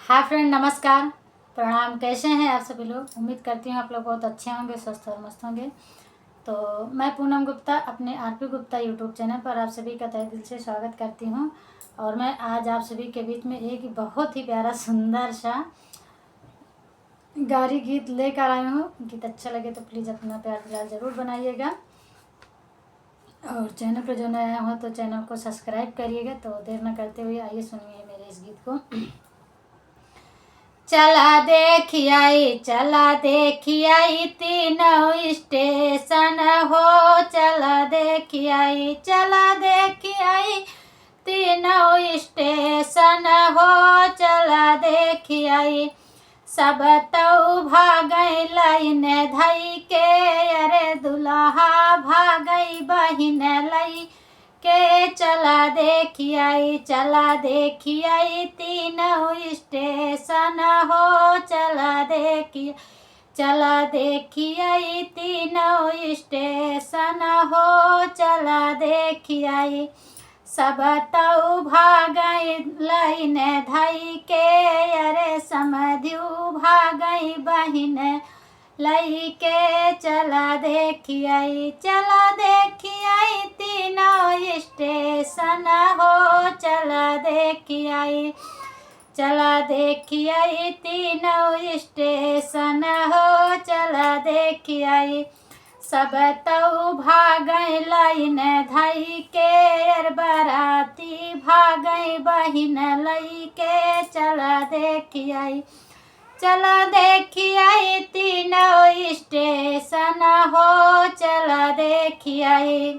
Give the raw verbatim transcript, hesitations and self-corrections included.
हाय फ्रेंड, नमस्कार, प्रणाम। कैसे हैं आप सभी लोग? उम्मीद करती हूँ आप लोग बहुत अच्छे होंगे, स्वस्थ और मस्त होंगे। तो मैं पूनम गुप्ता अपने आरपी गुप्ता YouTube चैनल पर आप सभी का तहे दिल से स्वागत करती हूँ। और मैं आज आप सभी के बीच में एक बहुत ही प्यारा, सुंदर सा गारी गीत लेकर आई हूँ। गीत अच्छा लगे तो प्लीज अपना प्यार दुलार जरूर बनाइएगा। और चैनल पर जो नया हो तो चैनल को सब्सक्राइब करिएगा। तो देर न करते हुए आइए सुनिए मेरे इस गीत को। चला देखियाई, चला देखियाई तीनों स्टेशन हो, चला देखियाई, चला देखियाई तीनों स्टेशन हो, चला देखियाई। सब तऊ भागई लाइन धई के, अरे दुल्हा भागई बहिन लई के, चला देखियाई, चला देखियाई तीनों स्टेशन हो, चला देखिया, चला देखियाई तीनों स्टेशन हो, चला देखियाई। सब तऊ भागई लाइन धई के, अरे समधियू भागई बहिन लई के, चला देखियाई, चला देखियाई तीनों स्टेशन हो, चला देखियाई, चला देखियाई तीनों स्टेशन हो, चला देखियाई। सब तऊ भागई लाइन धई के, अर बराती भागई बहिन लई के, चला देखियाई, चला देखियाई तीनों स्टेशन हो, चला देखियाई।